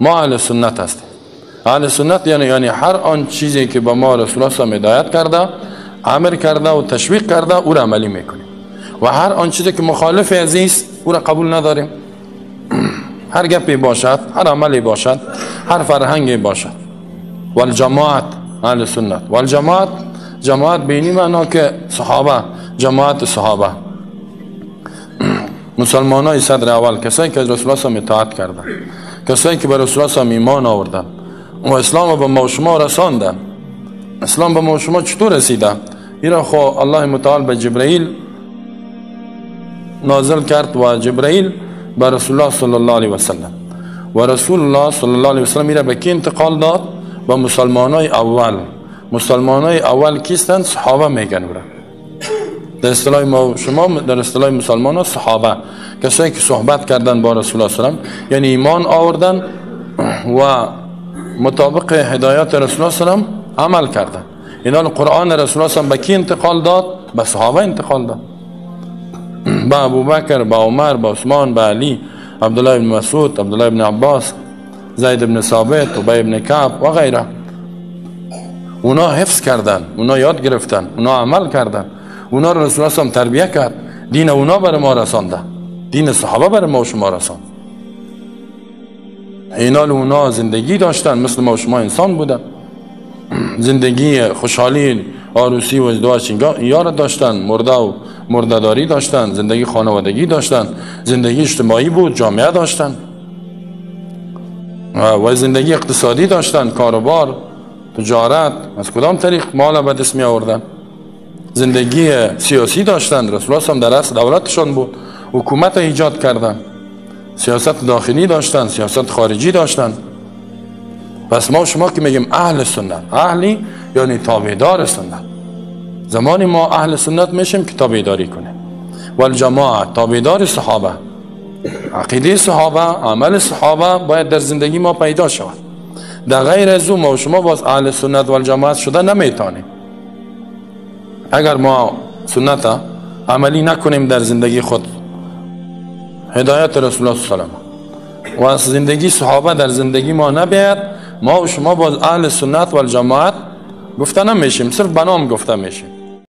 ما اهل سنت هستیم. اهل سنت یعنی هر آن چیزی که به ما رسول الله صلی هدایت کرده، امر کرده و تشویق کرده، او را عملی میکنیم و هر آن چیزی که مخالف عزیز او را قبول نداریم. هر گپی باشد، هر عملی باشد، هر فرهنگی باشد. والجماعت، اهل سنت والجماعت، جماعت به این معنا که صحابه، جماعت صحابه، مسلمانای صدر اول، کسایی که از رسول الله صلی اطاعت کردن، کسایی که به رسول الله صلی ایمان آوردن و اسلام به ما و شما رساندن. اسلام به ما و شما چطور رسیده؟ ایرا خو الله متعال به جبرئیل نازل کرد و جبرئیل به رسول الله صلی الله علیه و سلم، و رسول الله صلی الله علیه و سلم ایرا به کی انتقال داد؟ به مسلمانای اول. مسلمانای اول کیستند؟ صحابه میگن اورا. در اصطلاح ما شما، در اصطلاح مسلمان ها صحابه، کسایی که صحبت کردن با رسول الله صلی الله علیه و سلم، یعنی ایمان آوردن و مطابق هدایات رسول الله صلی الله علیه و سلم عمل کردن. اینا قرآن رسول الله صلی الله علیه و سلم به کی انتقال داد؟ به صحابه انتقال داد، به ابوبکر، به عمر، به عثمان، به علی، عبدالله بن مسعود، عبدالله بن عباس، زید بن ثابت، ابی بن کعب و غیره. اونا حفظ کردن، اونا یاد گرفتن، اونا عمل کردن، اونا رو رسول الله صلی الله علیه و سلم تربیه کرد. دین اونا بر ما رسانده، دین صحابه بر ما و شما رساند. اینا اونا زندگی داشتن، مثل ما و شما انسان بودن، زندگی خوشحالی، عروسی و ازدواج یا را داشتن، مرده و مردهداری داشتن، زندگی خانوادگی داشتن، زندگی اجتماعی بود، جامعه داشتن و زندگی اقتصادی داشتن، کاروبار، تجارت، از کدام طریق مال به دست می آوردن. زندگی سیاسی داشتن، رسول الله صلی در اصل دولتشان بود، حکومت ایجاد کردن، سیاست داخلی داشتن، سیاست خارجی داشتن. پس ما شما که میگیم اهل سنت، اهلی یعنی تابعدار سنت. زمانی ما اهل سنت میشیم که تابعداری کنیم. والجماعت، تابعدار صحابه، عقیده صحابه، عمل صحابه باید در زندگی ما پیدا شود. در غیر از او ما و شما باز اهل سنت والجماعت شده نمیتونیم. اگر ما سنت عملی نکنیم در زندگی خود، هدایت رسول الله صلی الله علیه و و از زندگی صحابه در زندگی ما نباید، ما و شما باز اهل سنت والجماعت گفته نمیشیم، صرف به نام گفته میشیم.